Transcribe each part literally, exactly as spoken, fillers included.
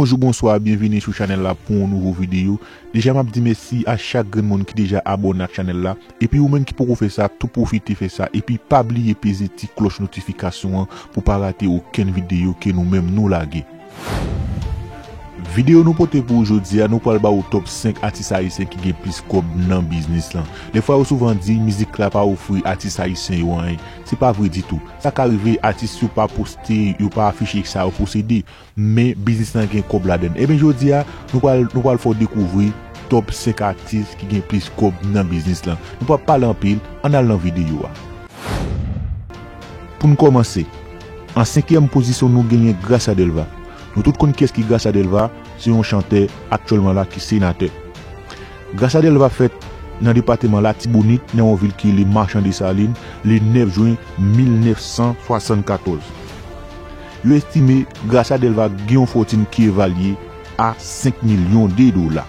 Bonjou, bonswa, byenvini sou chanèl la pou yon nouvo videyo. Deja, m ap di mèsi a chak grenn moun ki deja abòne ak chanèl la. Epi ou menm ki poko fè sa, tou pwofite fè sa. Epi pa bliye peze ti klòch notifikasyon an pou pa rate okenn videyo ke nou menm nou lage. Videyo nou pote pou ou jodi a, nou pral ba ou top senk atis ayisyen ki gen plis kòb nan biznis lan. Defwa yo souvan di mizik la pa ofri atis ayisyen yo anyen. Se pa vre ditou. Sa ka rive atis yo pa poste, yo pa afiche sa yo posede, men biznis lan gen kòb ladann. Ebyen jodi a, nou pral, nou pral fè w dekouvri top senk atis ki gen plis kòb nan biznis lan. Nou p ap pale anpil, ann al nan videyo a. Pou n kòmanse, an senkyèm pozisyon nou genyen Gracia Delva. Nou tout konn kiyès ki Gracia Delva, se yon chantè aktyèlman la ki senatè. Gracia Delva fèt nan depatman Latibonit, nan yon vil ki rele Machan Desalin, le nèf jen mil nèf san swasannkatòz. Yo estime Gracia Delva gen yon fòtin ki evalye a senk milyon de dola.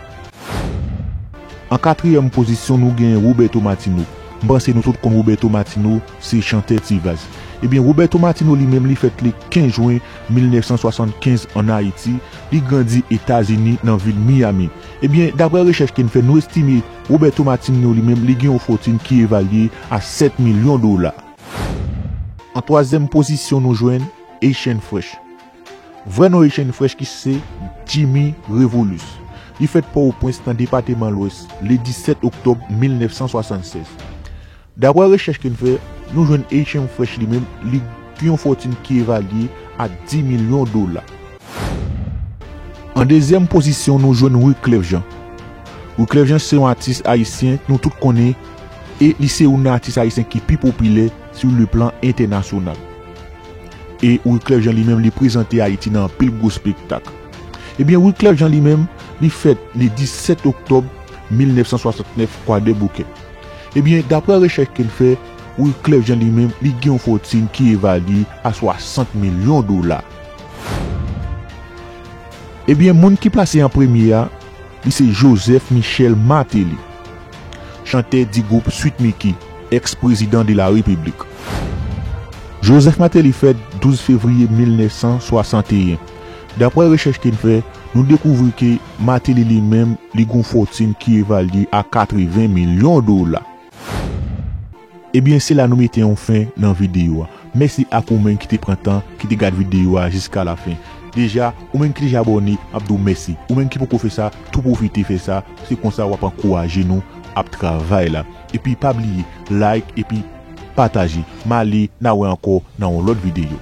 An katriyèm pozisyon, nou genyen Roberto Martino. M panse nou tout konn Roberto Martino, se chantè Ti Vaz. Ebyen, Roberto Martino li menm, li fèt le kenz jen mil nèf san swasannkenz ann Ayiti, li grandi Etazini nan vil Miami. Ebyen, daprè rechèch ke n fè, nou estime Roberto Martino li menm, li gen yon fòtin ki evalye a sèt milyon dola. An twazyèm pozisyon, nou jwenn Haitian Fresh. Vrè non Haitian Fresh ki se Jimmy Revolus. Li fèt Pòtoprens nan depatman Lwès, le disèt oktòb mil nèf san swasannsèz. Daprè rechèch ke n fè, nou jwenn Haitian Fresh li menm, li gen yon fòtin ki evalye a dis milyon dola. An dezyèm pozisyon, nou jwenn Wyclef Jean. Wyclef Jean se yon atis ayisyen, nou tout konnen, e li se youn nan atis ayisyen ki pi popilè sou le plan entènasyonal. E Wyclef Jean li menm, li prezante Ayiti nan anpil gwo espektak. Ebyen, Wyclef Jean li menm, li fèt le disèt oktòb mil nèf san swasannnèf, Kwadèboukè. Ebyen, daprè rechèch ke n fè, Wyclef Jean li menm, li gen yon fòtin ki evalye a swasant milyon dola. Ebyen, moun ki plase an premye a, li se Joseph Michel Martelly, chantè di gwoup Sweet Micky, ex-président de la République. Joseph Martelly fèt douz fevriye mil nèf san swasanteyen. Daprè rechèch ke n fè, nou dekouvri ke Martelly li menm, li gen yon fòtin ki evalye a katreven milyon dola. Ebyen, se la nou mete yon fen nan videyo a. Mèsi ak ou menm ki te pran tan, ki te gad videyo a jiska lafen. Deja, ou menm ki deja abòne, m ap di w mèsi. Ou menm ki poko fè sa, tou pwofite fè sa. Se konsa w ap ankouraje nou ap travay la. Epi pa bliye, like epi pataje. M ale, n a wè ankò nan yon lòt videyo.